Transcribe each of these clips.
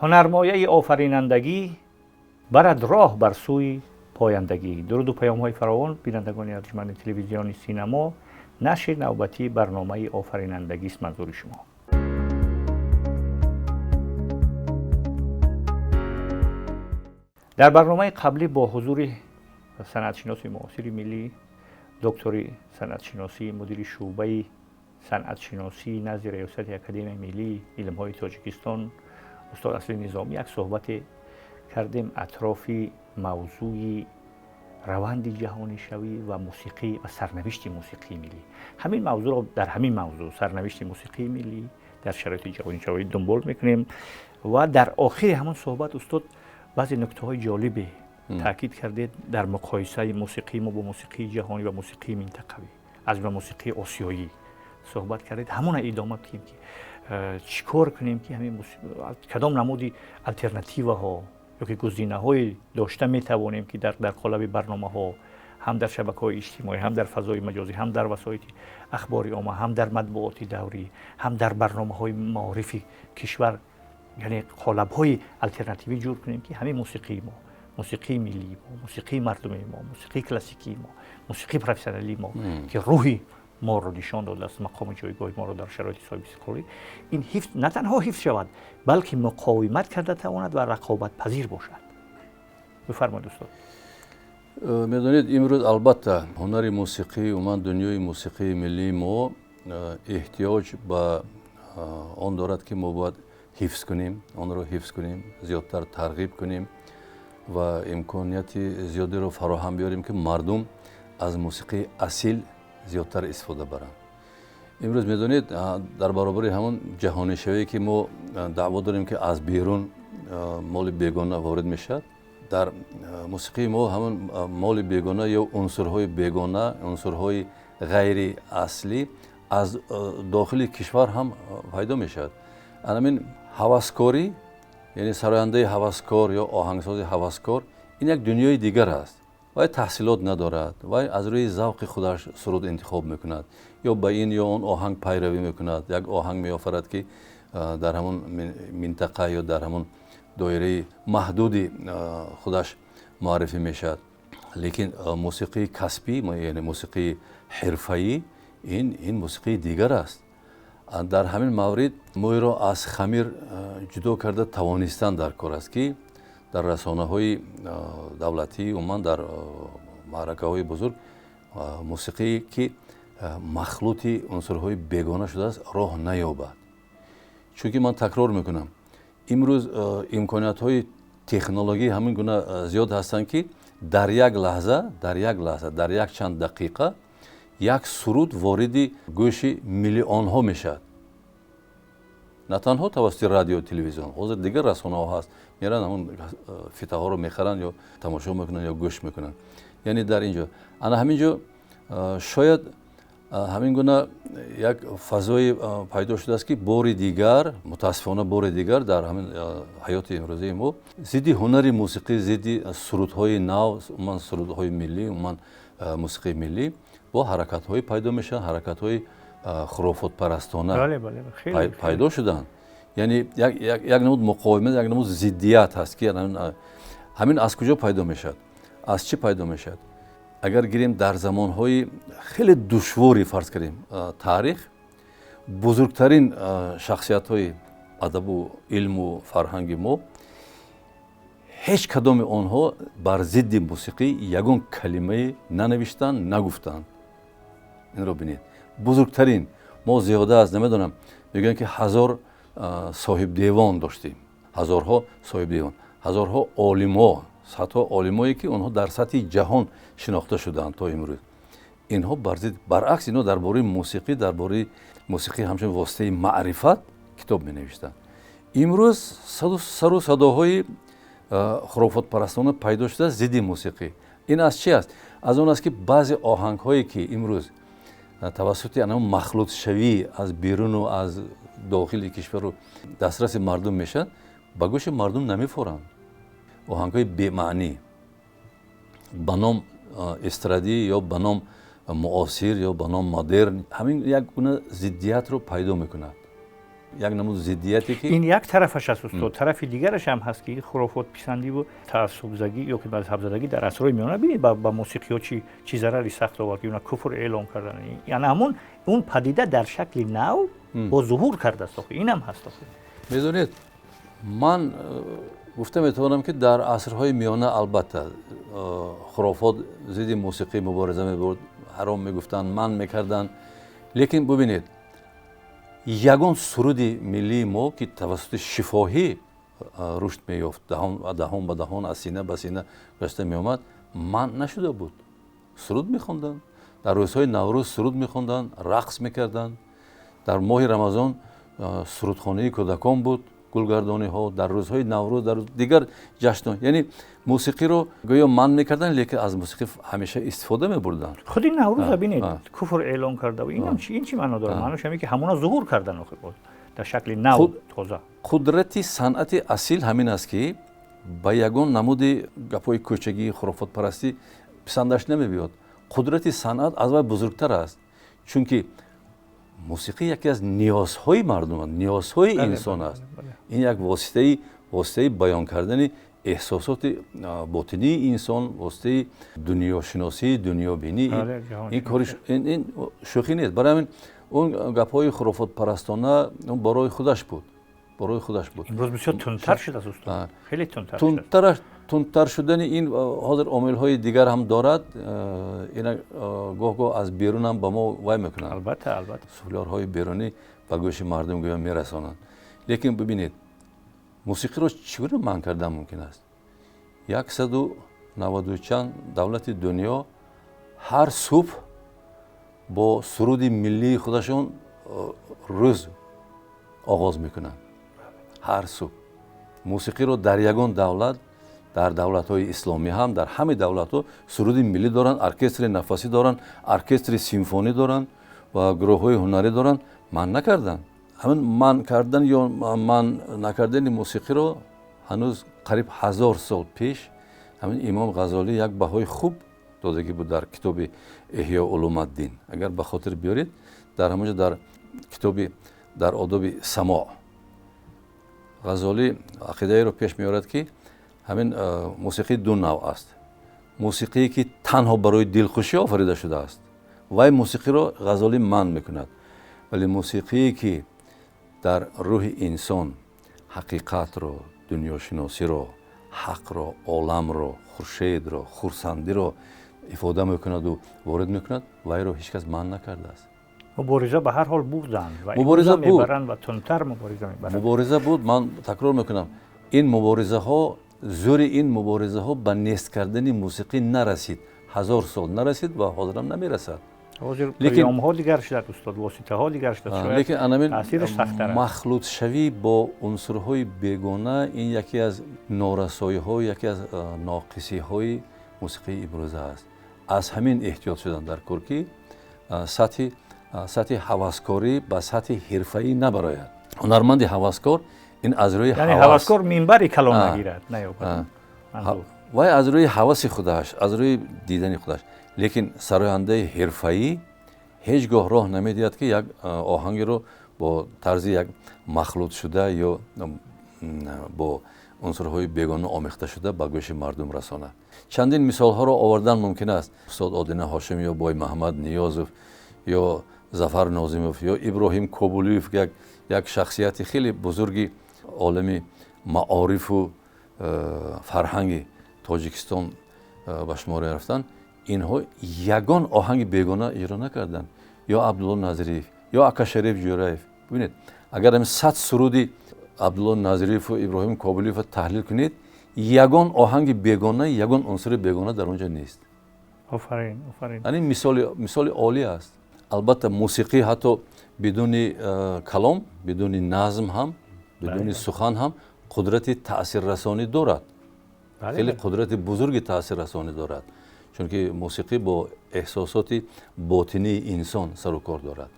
Ҳунармояи офаринандагӣ барад роҳ бар сӯи пояндагӣ. Дуруду паёмҳои фаровон, бинандагони арҷманди телевизиони Синамо, нашри навбатии барномаи офаринандагист манзури шумо. Дар барномаи қаблӣ бо ҳузури санъатшиноси муосири миллӣ, доктори санъатшиносӣ, мудири шӯъбаи санъатшиносии назди Раёсати Академияи миллии илмҳои Тоҷикистон устод Асли Низомӣ як суҳбате кардем атрофи мавзӯи раванди ҷаҳонишавӣ ва мусиқӣ ва сарнавишти мусиқии миллӣ. Ҳамин мавзӯъро дар ҳамин мавзӯъ сарнавишти мусиқии миллӣ дар шароити ҷаҳонишавӣ дунбол мекунем ва дар охири ҳамон суҳбат устод баъзе нуктаҳои ҷолибе таъкид кардед дар муқоисаи мусиқии мо бо мусиқии ҷаҳонӣ ва мусиқии минтақавӣ, аз ҷумла мусиқии осиёӣ суҳбат кардед. Ҳамона идома кунем ки чӣ кор кунем, ки ҳамин кадом намуди алтернативаҳо ё ки гузинаҳое дошта метавонем, ки дар қолаби барномаҳо ҳам дар шабакаҳои иҷтимоӣ, ҳам дар фазои маҷозӣ, ҳам дар васоити ахбори омма, ҳам дар матбуоти даврӣ, ҳам дар барномаҳои маорифи кишвар, яъне қолабҳои алтернативӣ ҷур кунем, ки ҳамин мусиқии мо, мусиқии миллии мо, мусиқии мардумии мо, мусиқии классикии мо, мусиқии профессионалии мо, ки рӯҳи моро нишон додааст, мақоми ҷойгоҳи моро дар шароити соҳибистиқлолӣ, ин ҳифз на танҳо ҳифз шавад, балки муқовимат карда тавонад ва рақобатпазир бошад. Бифармоед, устод. Медонед, имрӯз албатта ҳунари мусиқӣ, умуман дунёи мусиқии миллии мо эҳтиёҷ ба он дорад, ки мо бояд ҳифз кунем, онро ҳифз кунем, зиёдтар тарғиб кунем ва имконияти зиёдеро фароҳам биёрем, ки мардум аз мусиқии асил зиёдтар истифода баранд. Имрӯз медонед, дар баробари ҳамон ҷаҳонишавие, ки мо даъво дорем, ки аз берун моли бегона ворид мешавад, дар мусиқии мо ҳамон моли бегона ё унсурҳои бегона, унсурҳои ғайри аслӣ аз дохили кишвар ҳам пайдо мешавад. Ҳамин ҳаваскорӣ, яъне сарояндаи ҳаваскор ё оҳангсози ҳаваскор, ин як дунёи дигар аст. Вай таҳсилот надорад, вай аз рӯи завқи худаш суруд интихоб мекунад ё ба ин ё он оҳанг пайравӣ мекунад, як оҳанг меофарад, ки дар ҳамон минтақа ё дар ҳамон доираи маҳдуди худаш муаррифӣ мешавад. Лекин мусиқии касбӣ, яъне мусиқии ҳирфаӣ, ин мусиқии дигар аст. Дар ҳамин маврид мӯйро аз хамир ҷудо карда тавонистан дар кор аст, ки дар расонаҳои давлатӣ, умуман дар маъракаҳои бузург мусиқие, ки махлути унсурҳои бегона шудааст, роҳ наёбад. Чунки ман такрор мекунам, имрӯз имкониятҳои технологӣ ҳамин гуна зиёд ҳастанд, ки дар як лаҳза, дар як лаҳза, дар як чанд дақиқа як суруд вориди гӯши миллионҳо мешавад. На танҳо тавассути радио, телевизион, ҳозир дигар расонаҳо ҳаст, меран ҳамон фитаҳоро мехаранд ё тамошо мекунанд ё гӯш мекунанд. Яъне дар ин ҷо, ана ҳамин ҷо шояд ҳамин гуна як фазое пайдо шудааст, ки бори дигар, мутаассифона, бори дигар дар ҳамин ҳаёти имрӯзаи мо зидди ҳунари мусиқӣ, зидди сурудҳои нав, умуман сурудҳои миллӣ, умуман мусиқии миллӣ бо ҳаракатҳое пайдо мешаванд, ҳаракатҳои хурофотпарастона пайдо шуданд. Яъне як намуд муқовимат, як намуд зиддият ҳаст, ки ҳамин аз куҷо пайдо мешавад, аз чӣ пайдо мешавад? Агар гирем, дар замонҳои хеле душвори, фарз кардем, таърих, бузургтарин шахсиятҳои адабу илму фарҳанги мо, ҳеҷ кадоми онҳо бар зидди мусиқӣ ягон калимае нанавиштанд, нагуфтанд. Инро бинед, бузургтарин мо зиёда аз, намедонам, мегӯянд, ки 1000 соҳибдевон доштем, ҳазорҳо соҳибдевон, ҳазорҳо олимҳо, садҳо олимое, ки онҳо дар сатҳи ҷаҳон шинохта шудаанд то имрӯз. Инҳо бар зид, баръакс, инҳо дар бораи мусиқӣ, дар бораи мусиқӣ ҳамчун воситаи маърифат китоб менавиштанд. Имрӯз сару садоҳои хурофотпарастона пайдо шудааст зидди мусиқӣ. Ин аз чи аст? Аз он аст, ки баъзе оҳангҳое, ки имрӯз тавассути ана махлутшавӣ аз беруну аз дохили кишвару дастраси мардум мешаванд, ба гӯши мардум намефоранд. Оҳангҳои бемаънӣ ба ном эстрадӣ ё ба ном муосир ё ба ном модерн, ҳамин як гуна зиддиятро пайдо мекунад. Як намуд зиддияте ки ин як тарафаш аст, устод. Тарафи дигараш ҳам ҳаст, ки хурофотписандӣ ва таассубзагӣ ё ки мазҳабзадагӣ дар асрҳои миёна, бинед, ба мусиқиҳо чӣ зарари сахт овард, ки уна куфр эълон кардан. Яъне ҳамон он падида дар шакли нав бо зуҳур кардааст. Охи, инам ҳаст, охи. Медонед, ман гуфта метавонам, ки дар асрҳои миёна албатта хурофот зидди мусиқӣ мубориза мебурд, ҳаром мегуфтанд, манъ мекарданд. Лекин бубинед, ягон суруди миллии мо, ки тавассути шифоҳӣ рушд меёфт, даҳон ба даҳон, аз сина ба сина гузашта меомад, манъ нашуда буд. Суруд мехонданд дар рӯзҳои Наврӯз, суруд мехонданд, рақс мекарданд. Дар моҳи Рамазон сурудхонаи кӯдакон буд, гулгардониҳо, дар рӯзҳои Наврӯз, дар дигар ҷашнҳо. Яъне мусиқиро гӯё манъ мекарданд, лекин аз мусиқӣ ҳамеша истифода мебурданд. Худи Наврӯза бинед, куфр эълон карда. Инам ин чӣ маъно дорад? Маънош ҳамин, ки ҳамона зуҳур кардан, охир, боз дар шакли нав, тоза. Қудрати санъати асил ҳамин аст, ки ба ягон намуди гапҳои кӯчагӣ, хурофотпарастӣ писандаш намебиёд. Қудрати санъат аз вай бузургтар аст, чунки мусиқӣ яке аз ниёзҳои мардум аст, ниёзҳои инсон аст. Ин як воситаи баён кардани эҳсосоти ботинии инсон, воситаи дунёшиносӣ, дунёбинӣ. Ин кори ин шӯхӣ нест. Барои ҳамин он гапҳои хурофотпарастона барои худаш буд, барои худаш буд. Имрӯз бисёр тундтар шудааст, устод, хеле тундтар. Тундтар шудани ин ҳозир омилҳои дигар ҳам дорад. Ина гоҳ гоҳ аз берун ҳам ба мо вай мекунанд. Албатта, албатта. Суфлёрҳои берунӣ ба гӯши мардум гӯё мерасонанд. Лекин бибинед, мусиқиро чӣ гуна манъ кардан мумкин аст? 190 чанд давлати дунё ҳар субҳ бо суруди миллии худашон рӯз оғоз мекунанд, ҳар субҳ. Мусиқиро дар ягон давлат, дар давлатҳои исломӣ ҳам, дар ҳамаи давлатҳо суруди миллӣ доранд, оркестри нафасӣ доранд, оркестри симфонӣ доранд ва гурӯҳҳои ҳунарӣ доранд. Манъ накарданд. Ҳамин манъ кардан ё манъ накардани мусиқиро ҳанӯз қариб 1000 сол пеш ҳамин Имом Ғазолӣ як баҳои хуб додагӣ буд дар китоби Эҳё улумаддин. Агар ба хотир биёред, дар ҳамонҷо, дар китоби дар одоби самоъ, Ғазолӣ ақидаеро пеш меорад, ки ҳамин мусиқӣ ду навъ аст: мусиқие, ки танҳо барои дилхушӣ офарида шудааст, вай мусиқиро Ғазолӣ манъ мекунад, вале мусиқие, ки дар рӯҳи инсон ҳақиқатро, дунёшиносиро, ҳақро, оламро, хуршедро, хурсандиро ифода мекунаду ворид мекунад, вайро ҳеҷ кас манъ накардааст. Мубориза ба ҳар ҳол бурданд ва мубориза буд. Мебаранд ва тундтар мубориза мебаранд. Мубориза буд. Ман такрор мекунам, ин муборизаҳо, зӯри ин муборизаҳо ба нест кардани мусиқӣ нарасид, 1000 сол нарасид ва ҳозирам намерасад. Ҳозир паёмҳо дигар шудад, устод, воситаҳо дигар шудад. Лекин анамин таъсираш сахттар аст. Махлутшавӣ бо унсурҳои бегона, ин яке аз норасоиҳо, яке аз ноқисиҳои мусиқии имрӯза аст. Аз ҳамин эҳтиёт шудан дар кор, ки сатҳи ҳаваскорӣ ба сатҳи ҳирфаӣ набарояд. Ҳунарманди ҳаваскор ин аз рӯи ҳаваскор минбари калон нагирад, наёбад. Вай аз рӯи ҳаваси худаш, аз рӯи дидани худаш. Лекин сарояндаи ҳирфаӣ ҳеҷ гоҳ роҳ намедиҳад, ки як оҳангеро бо тарзи як махлутшуда ё бо унсурҳои бегона омехта шуда ба гӯши мардум расонад. Чандин мисолҳоро овардан мумкин аст: устод Одина Ҳошим ё Боймаҳмад Ниёзов ё Зафар Нозимов ё Иброҳим Кобулиев, як шахсияти хеле бузурги олами маорифу фарҳанги Тоҷикистон ба шумор рафтанд. Инҳо ягон оҳанги бегона иҷро накарданд. Ё Абдулло Назриев, ё Акашариф Ҷӯраев. Бибинед, агар ҳамин 100 суруди Абдулло Назриеву Иброҳим Кобулиевро таҳлил кунед, ягон оҳанги бегона, ягон унсури бегона дар он ҷо нест. Офарин, офарин. Ин мисоли олӣ аст. Албатта, мусиқӣ ҳатто бидуни калом, бидуни назм ҳам, бидуни сухан ҳам қудрати таъсиррасонӣ дорад, хеле қудрати бузурги таъсиррасонӣ дорад, чунки мусиқӣ бо эҳсосоти ботинии инсон сару кор дорад.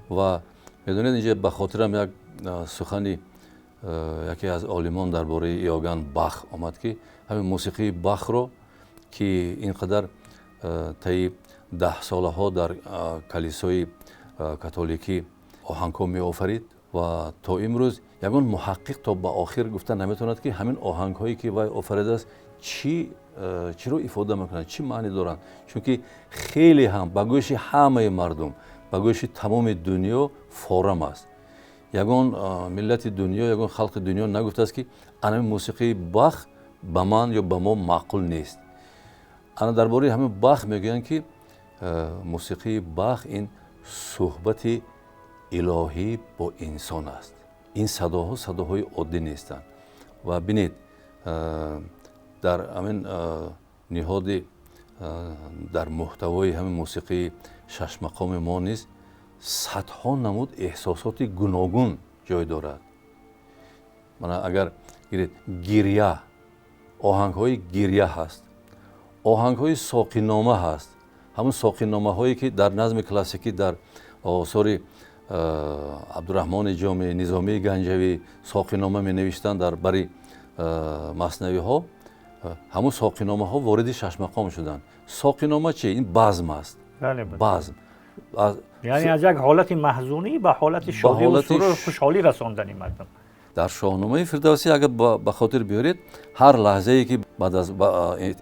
Ва медонед, инҷа ба хотирам як сухани яке аз олимон дар бораи Иоганн Бах омад, ки ҳамин мусиқии Бахро, ки ин қадар таи даҳсолаҳо дар калисои католикӣ оҳангҳо меофарид. Ва то имрӯз ягон муҳаққиқ то ба охир гуфта наметавонад, ки ҳамин оҳангҳое, ки вай офаридааст, чиро ифода мекунанд, чӣ маънӣ доранд. Чунки хеле ҳам ба гӯши ҳамаи мардум, ба гӯши тамоми дунё форам аст. Ягон миллати дунё, ягон халқи дунё нагуфтааст, ки анами мусиқии Бах ба ман ё ба мо маъқул нест. Ана дар бораи ҳамин Бах мегӯянд, ки мусиқии Бах ин суҳбати илоҳӣ бо инсон аст. Ин садоҳо садоҳои оддӣ нестанд. Ва бинед, дар ҳамин ниҳоди, дар муҳтавои ҳамин мусиқии шашмақоми мо низ садҳо намуд эҳсосоти гуногун ҷой дорад. Мана агар гиред, гиря, оҳангҳои гиря ҳаст, оҳангҳои соқинома ҳаст. Ҳамун соқиномаҳое, ки дар назми классикӣ дар осори Абдураҳмони Ҷомӣ, Низомии Ганҷавӣ соқинома менавиштанд дар бари маснавиҳо, ҳамун соқиномаҳо вориди шашмақом шуданд. Соқинома чи? Ин базм аст. Базм. Яъне аз як ҳолати маҳзунӣ ба ҳолати шодӣ ва сурур, хушҳолӣ расондани мардум. Дар Шоҳномаи Фирдавсӣ агар ба хотир биёред, ҳар лаҳзае, ки баъд аз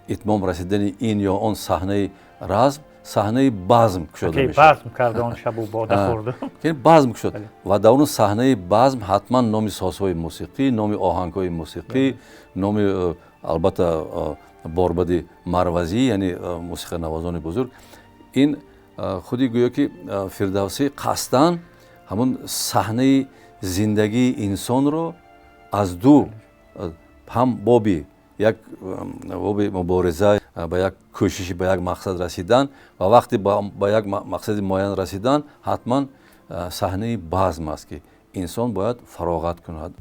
итмом расидани ин ё он саҳнаи разм, саҳнаи базм кушода мешавад. Базм карда он шабу бода хӯрд. Базм кушод. Ва дар он саҳнаи базм ҳатман номи созҳои мусиқӣ, номи оҳангҳои мусиқӣ, номи албатта борбади Марвазӣ, яъне мусиқанавозони бузург. Ин худи гӯё ки Фирдавсӣ қасдан ҳамун саҳнаи зиндагии инсонро аз ду ҳам боби як боби мубориза, ба як кӯшиши ба як мақсад расидан ва вақте ба як мақсади муайян расидан ҳатман саҳнаи базм аст, ки инсон бояд фароғат кунад.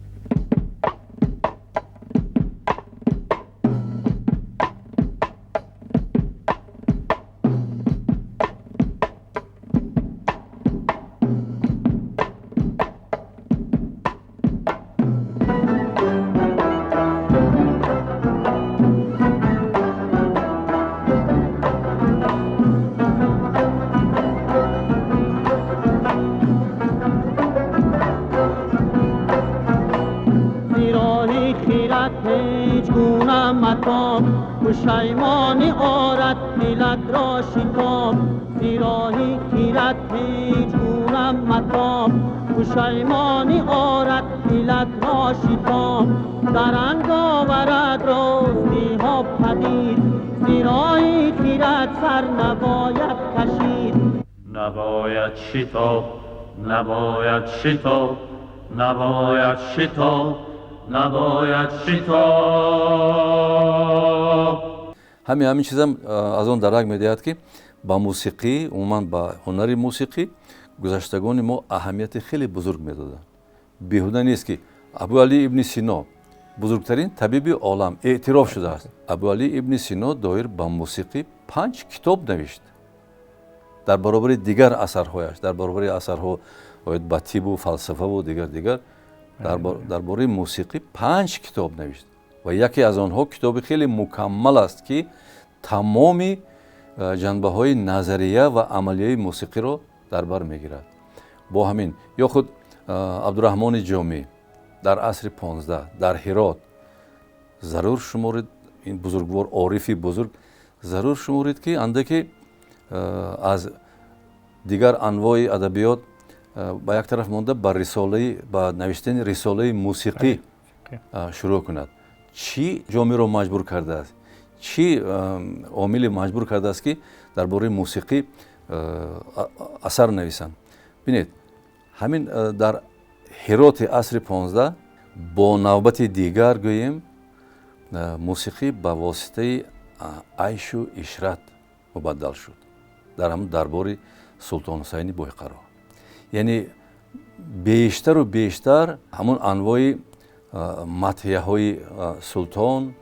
پشیمانی آرد دلت را شتاب، زیراهی خیرت هیچ گونه متاب. پشیمانی آرد دلت را شتاب، درنگ آورد راستی ها پدید. زیراهی خیرت سر نباید کشید. نباید شتاب، نباید شتاب، نباید شتاب، نباید شتاب. ҳамин чизам аз он дарак медиҳад, ки ба мусиқӣ, умуман ба ҳунари мусиқӣ гузаштагони мо аҳамияти хеле бузург медоданд. Беҳуда нест, ки Абуалӣ ибни Сино, бузургтарин табиби олам, эътироф шудааст. Абуалӣ ибни Сино доир ба мусиқӣ 5 китоб навишт. Дар баробари дигар асарҳояш, дар баробари асарҳо оид ба тибу фалсафаву дигар дигар, дар бораи мусиқӣ 5 китоб навишт. Ва яке аз онҳо китоби хеле мукаммал аст, ки тамоми ҷанбаҳои назария ва амалияи мусиқиро дар бар мегирад. Бо ҳамин ё худ Абдураҳмони Ҷомӣ дар асри 15 дар Ҳирот зарур шуморид, ин бузургвор, орифи бузург зарур шуморид, ки андаке аз дигар анвои адабиёт ба як тараф монда ба навиштани рисолаи мусиқӣ шурӯъ кунад. Чӣ Ҷомиро маҷбур кардааст? Чӣ омиле маҷбур кардааст, ки дар бораи мусиқӣ асар нависанд? Бинед, ҳамин дар Ҳироти асри 15 бо навбати дигар гӯем, мусиқӣ ба воситаи айшу ишрат мубаддал шуд дар ҳамун дарбори Султон Ҳусайни Бойқаро. Яъне бештару бештар ҳамун анвои матҳияҳои султон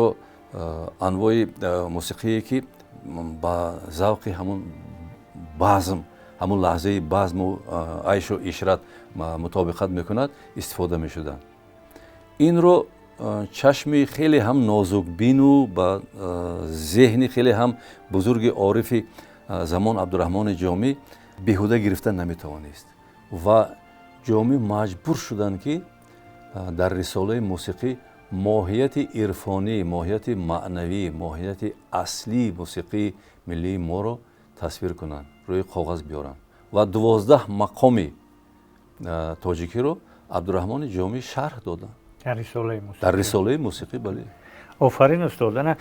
ё анвои мусиқие, ки ба завқи ҳамун базм, ҳамун лаҳзаи базму айшу ишрат мутобиқат мекунад, истифода мешуданд. Инро чашми хеле ҳам нозукбину ба зеҳни хеле ҳам бузурги орифи замон Абдураҳмони Ҷомӣ беҳуда гирифта наметавонист ва Ҷомӣ маҷбур шуданд, ки дар рисолаи мусиқӣ моҳияти ирфонӣ, моҳияти маънавӣ, моҳияти аслии мусиқии миллии моро тасвир кунанд, рӯи коғаз биёранд ва 12 мақоми тоҷикиро Абдураҳмони Ҷомӣ шарҳ доданд. Дар рисолаи мусиқӣ, бале. Офарин, устод. Ана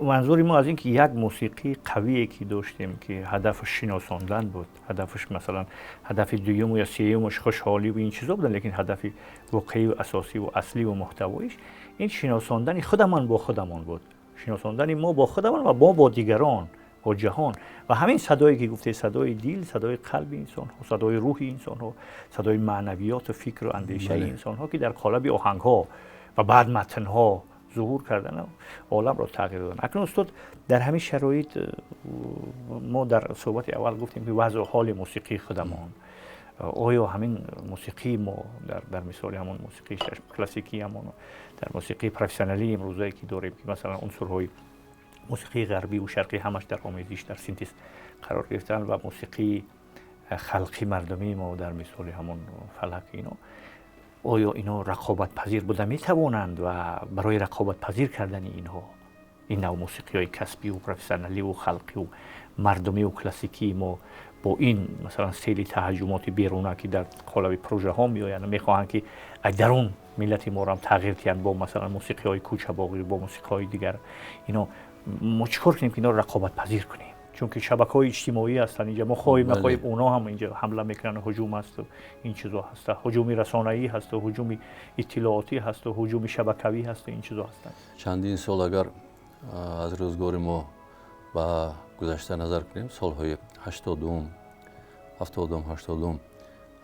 манзури мо аз ин ки як мусиқии қавие ки доштем, ки ҳадафаш шиносондан буд, ҳадафаш, масалан, ҳадафи дуюму ё сеюмаш хушҳолӣ ва ин чизо буданд, лекин ҳадафи воқеию асосиву асливу муҳтавоиш ин шиносондани худамон бо худамон буд, шиносондани мо бо худамон ва мо бо дигарон, бо ҷаҳон. Ва ҳамин садое ки гуфте, садои дил, садои қалби инсонҳо, садои рӯҳи инсонҳо, садои маънавиёту фикру андешаи инсонҳо, ки дар қолаби оҳангҳо ва баъд матнҳо зуҳур кардан, оламро тағйир додан. Акнун, устод, дар ҳамин шароит мо дар суҳбати аввал гуфтем, ки вазъу ҳоли мусиқии худамон, оё ҳамин мусиқии мо дар мисоли ҳамон мусиқии классикии ҳамон, дар мусиқии профессионалии имрӯзае ки дорем, ки масалан унсурҳои мусиқии ғарбӣ ва шарқӣ ҳамаш дар омезиш, дар синтез қарор гирифтанд, ва мусиқии халқи мардумии мо дар мисоли ҳамон фалак, ино оё ино рақобатпазир буда метавонанд? Ва барои рақобатпазир кардани инҳо, ин нав мусиқиҳои касбиву профессионаливу халқиву мардумиву классикии мо бо ин, масалан, сели таҳаҷҷумоти беруна, ки дар қолаби прожаҳо меоянд, мехоҳанд, ки аз дарун миллати моро ҳам тағйир диҳанд бо, масалан, мусиқиҳои кӯчабоғӣ, бо мусиқиҳои дигар, ино мо чӣ кор кунем, ки инро рақобатпазир кунем? Чунки шабакаҳои иҷтимоӣ ҳастанд инҷа, мо хоҳем нахоҳем, онҳо ҳам инҷа ҳамла мекунанд, ҳуҷум ҳасту ин чизо ҳаста, ҳуҷуми расонаӣ ҳасту, ҳуҷуми иттилоотӣ ҳасту, ҳуҷуми шабакавӣ ҳасту, ин чизо ҳастанд. Чандин сол агар аз рӯзгори мо ба гузашта назар кунем, солҳои 80-ум, 70-ум, 80-ум,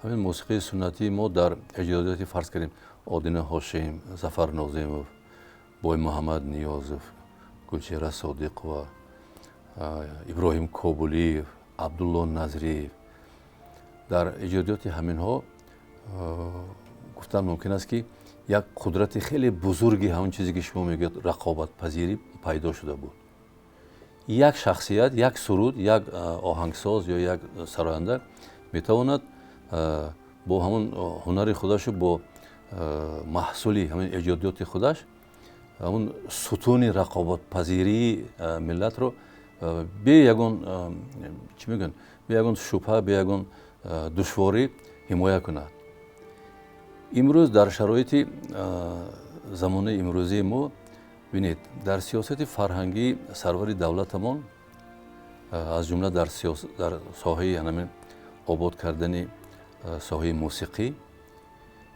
ҳамин мусиқии суннатии мо дар эҷодиёти, фарз кардем, Одина Ҳошим, Зафар Нозимов, Боймуҳаммад Ниёзов, Гулчеҳра Содиқова, Иброҳим Кобулиев, Абдулло Назриев, дар эҷодиёти ҳаминҳо гуфтан мумкин аст, ки як қудрати хеле бузурги ҳамон чизе, ки шумо мегӯяд, рақобатпазирӣ пайдо шуда буд. Як шахсият, як суруд, як оҳангсоз ё як сароянда метавонад бо ҳамон ҳунари худашу бо маҳсули ҳамин эҷодиёти худаш ҳамон сутуни рақобатпазирии миллатро бе ягон, чӣ мегӯянд, бе ягон шубҳа, бе ягон душворӣ ҳимоя кунад. Имрӯз дар шароити замонаи имрӯзии мо, бинед, дар сиёсати фарҳангии сарвари давлатамон, аз ҷумла дар соҳаи ҳамин обод кардани соҳаи мусиқӣ,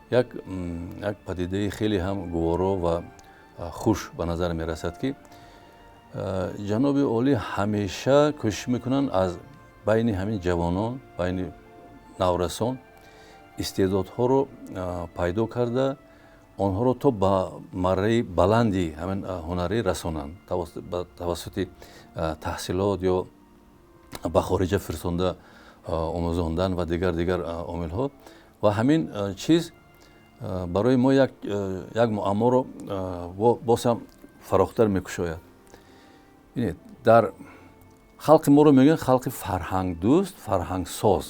як падидаи хеле ҳам гуворо ва хуш ба назар мерасад, ки ҷаноби олӣ ҳамеша кӯшиш мекунанд аз байни ҳамин ҷавонон, байни наврасон истеъдодҳоро пайдо карда, онҳоро то ба марраи баланди ҳамин ҳунарӣ расонанд тавассути таҳсилот ё ба хориҷа фирсонда омӯзондан ва дигар дигар омилҳо. Ва ҳамин чиз барои мо як муамморо боз ҳам фарохтар мекушояд. Бинед, дар халқи моро мегӯянд халқи фарҳангдӯст, фарҳангсоз.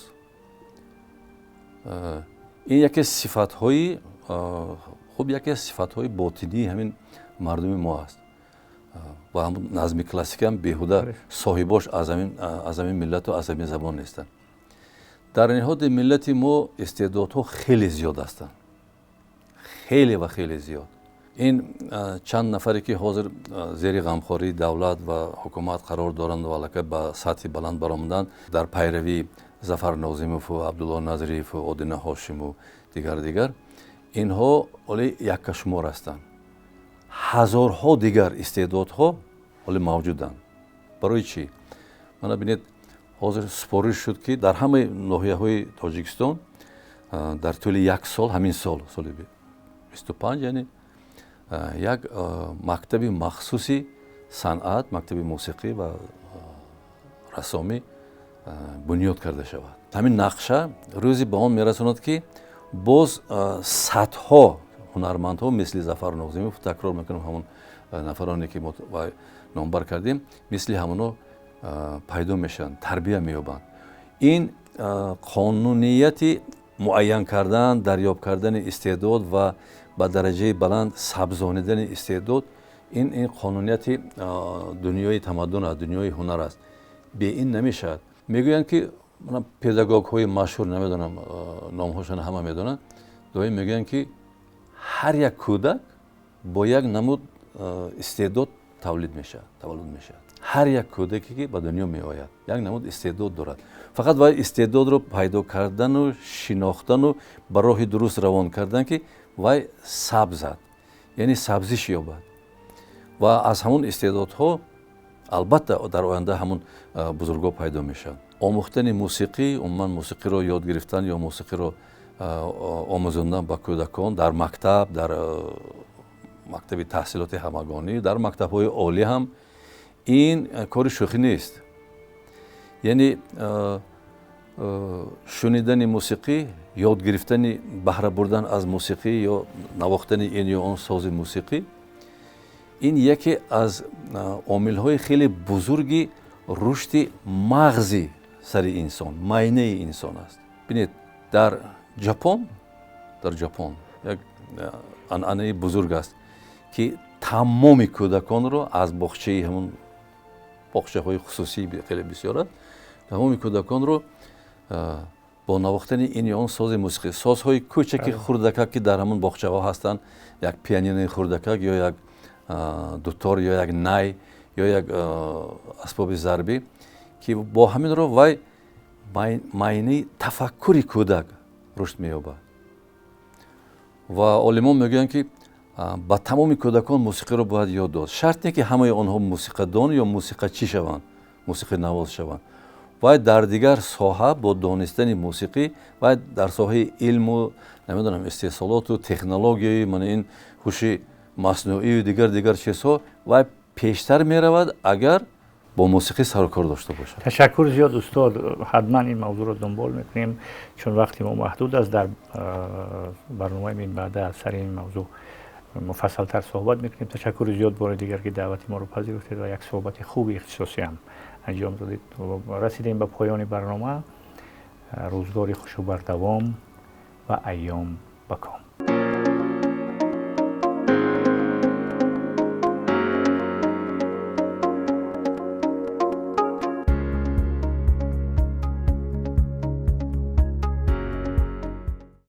Ин яке сифатҳои хуб, яке аз сифатҳои ботинии ҳамин мардуми мо аст. Ва ҳамун назми классикӣ ҳам беҳуда соҳибош аз ҳамин миллату аз ҳамин забон нестанд. Дар ниҳоди миллати мо истеъдодҳо хеле зиёд ҳастанд, хеле ва хеле зиёд. Ин чанд нафаре, ки ҳозир зери ғамхории давлат ва ҳукумат қарор доранд ва аллакай ба сатҳи баланд баромаданд, дар пайравии Зафар Нозимову Абдулло Назриеву Одина Ҳошиму дигар дигар, инҳо ҳоле яккашумор ҳастанд. Ҳазорҳо дигар истеъдодҳо ҳоле мавҷуданд. Барои чӣ? Мана бинед, ҳозир супориш шуд, ки дар ҳамаи ноҳияҳои Тоҷикистон дар тӯли як сол, ҳамин сол, соли 25, яъне як мактаби махсуси санъат, мактаби мусиқӣ ва рассомӣ бунёд карда шавад. Ҳамин нақша рӯзе ба он мерасонад, ки боз садҳо ҳунармандҳо мисли Зафар Нозимов, такрор мекунам, ҳамон нафароне, ки мо номбар кардем, мисли ҳамоно пайдо мешаванд, тарбия меёбанд. Ин қонунияти Муайян кардан, дарёб кардани истеъдод ва ба дараҷаи баланд сабзонидани истеъдод, ин қонунияти дунёи тамаддун аст, дунёи ҳунар аст. Бе ин намешавад. Мегӯянд, ки педагогҳои машҳур, намедонам, номҳошон ҳама медонанд, доим мегӯянд, ки ҳар як кӯдак бо як намуд истеъдод тавлид мешавад, таваллуд мешавад. Ҳар як кӯдаке, ки ба дунё меояд, як намуд истеъдод дорад. Фақат вай истеъдодро пайдо кардану шинохтану ба роҳи дуруст равон кардан, ки вай сабзад, яъне сабзиш ёбад, ва аз ҳамон истеъдодҳо албатта дар оянда ҳамон бузургҳо пайдо мешаванд. Омӯхтани мусиқӣ, умуман мусиқиро ёд гирифтан ё мусиқиро омӯзондан ба кӯдакон дар мактаб, дар мактаби таҳсилоти ҳамагонӣ, дар мактабҳои олӣ ҳам, ин кори шӯхӣ нест. Яъне шунидани мусиқӣ, ёд гирифтани, баҳра бурдан аз мусиқӣ ё навохтани ин ё он сози мусиқӣ, ин яке аз омилҳои хеле бузурги рушди мағзи сари инсон, майнаи инсон аст. Бинед, дар Ҷапон як анъанаи бузург аст, ки тамоми кӯдаконро аз боғчаи, ҳамун боғчаҳои хусусӣ хеле бисёр аст, тамоми кӯдаконро бо навохтани ин ё он сози мусиқӣ, созҳои кӯчаки хурдакак, ки дар ҳамун боғчаҳо ҳастанд, як пианинои хурдакак ё як дутор ё як най ё як асбоби зарбӣ, ки бо ҳаминро вай майнаи тафаккури кӯдак рушд меёбад. Ва олимон мегӯянд, ки ба тамоми кӯдакон мусиқиро бояд ёд дод. Шарт не, ки ҳамаи онҳо мусиқадон ё мусиқачӣ шаванд, мусиқинавоз шаванд. Вай дар дигар соҳа бо донистани мусиқӣ, вай дар соҳаи илму, намедонам, истеҳсолоту технологияи, мана ин ҳуши маснуию дигар чизҳо вай пештар меравад, агар бо мусиқӣ сарукор дошта бошад. Ташаккур зиёд, устод. Ҳатман ин мавзӯъро дунбол мекунем, чун вақти мо маҳдуд аст. Дар барномаи минбаъда сари ин мавзӯъ муфассалтар суҳбат мекунем. Ташаккури зиёд бори дигар, ки даъвати моро пазируфтед ва як суҳбати хуби ихтисосӣ ҳам анҷом додед. Расидем ба поёни барнома. Рӯзгори хушу бардавом ва айём ба ком.